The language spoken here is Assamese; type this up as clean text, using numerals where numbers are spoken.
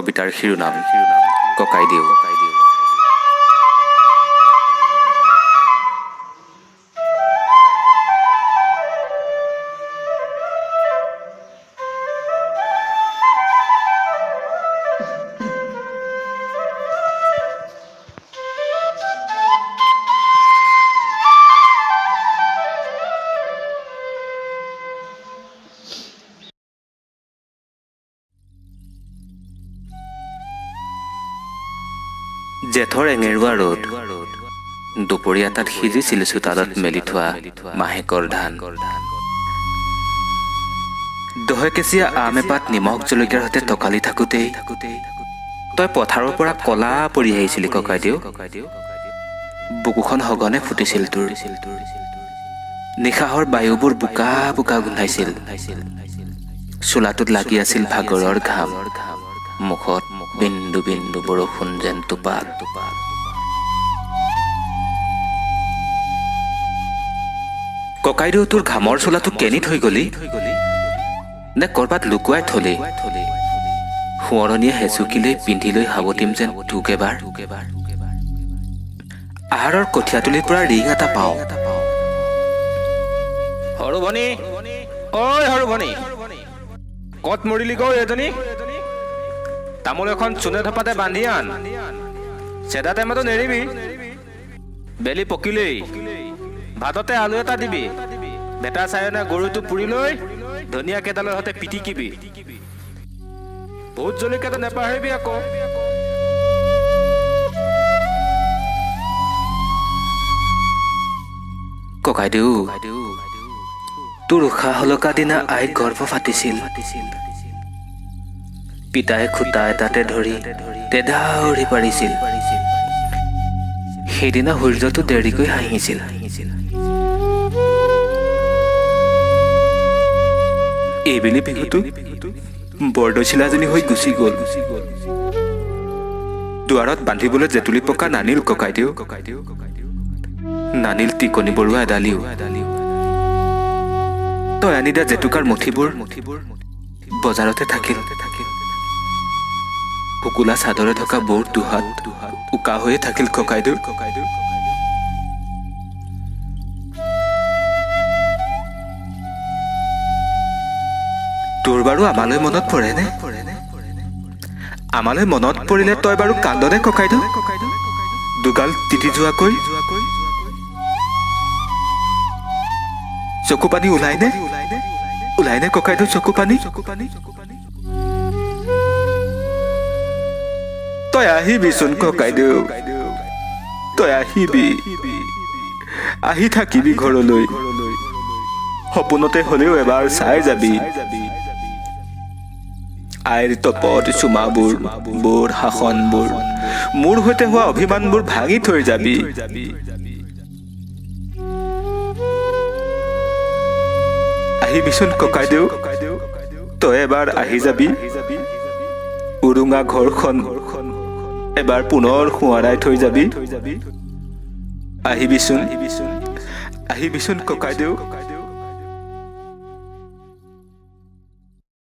কবিতাৰ শিৰোনাম ককাইদেউ। জেঠৰ এঙেৰুৱা ৰ'দ, দুপৰীয়া তাত সিজিছিল চোতালত মেলি থোৱা মাহেকৰ ধান। দহকেচীয়া আম এপাত নিমখ জলকীয়াৰ সৈতে টকালি থাকোঁতেই তই পথাৰৰ পৰা কলা পৰি আহিছিলি ককাইদেউ। বুকুখন সঘনে ফুটিছিল তোৰ। নিশাহৰ বায়ুবোৰ বোকা বোকা গোন্ধাইছিল। চোলাটোত লাগি আছিল ভাগৰৰ ঘাম। মুখত বিন্দু বিন্দু বৰষুণ যেন টোপাল টোপাল। ককাইদেউ, তোৰ ঘামৰ চোলাটো কেনি থৈ গলি নে ক'ৰবাত লুকুৱাই থলি? সোঁৱৰণীয়ে হেঁচুকিলৈ পিন্ধি লৈ সাৱটিম যেন তোক এবাৰ। আহাৰৰ কঠীয়াতলিৰ পৰা ৰিং এটা পাওঁ। সৰু ভনী, ঐ সৰু ভনী, ক'ত মৰিলি গৈ এজনী? তামোল এখন চূণে ধপাতে বান্ধি আন, চেদা টেমাটো নেৰিবি। বেলি পকিলেই ভাততে আলু এটা দিবি। ভেটা চায়না গৰুটো পুৰি লৈ ধনিয়া কেইডালৰ সৈতে পিটিকিবি। ভোট জলকীয়াটো নেপাহৰিবি আকৌ। ককাইদেউ, তোৰ উশাহ সলকা দিনা আই গৰ্ভ ফাটিছিল। পিতাই খুটা এটাতে ধৰি তেদাউৰি পাৰিছিল। সেইদিনা সূৰ্যটো দেৰিকৈ হাঁহিছিল। এইবেলি বিহুটো বৰদৈচিলাজনী হৈ গুচি গ'ল। দুৱাৰত বান্ধিবলৈ জেতুলি পকা নানিল ককাইদেউ, নানিল টিকনি বৰুৱা এডালিও। তই আনি দিয়া জেতুকাৰ মুঠিবোৰ বজাৰতে থাকিল। শুকুলা চাদৰে থকা বৌৰ দুহাত উকা হৈয়ে থাকিল ককাইদেউ। তোৰ বাৰু আমালৈ মনত পৰেনে? আমালৈ মনত পৰিলে তই বাৰু কান্দনে ককাইদেউ? দুগাল তিতি যোৱাকৈ চকু পানী ওলাইনে? ওলাইনে ককাইদেউ চকু পানী? তই আহিবিচোন ককাইদেউ, তই আহিবি, আহি থাকিবি ঘৰলৈ। সপোনতে হলেও এবাৰ চাই যাবি। আইৰ তপত চুমাবোৰ, বোৰ শাসনবোৰ, মোৰ সৈতে হোৱা অভিমানবোৰ ভাঙি থৈ যাবি। আহিবিচোন ককাইদেউ, তই এবাৰ আহি যাবি। উৰুঙা ঘৰখন এবাৰ পুনৰ সোঁৱৰাই থৈ যাবি। আহিবিচোন, আহিবিচোন ককাইদেউ।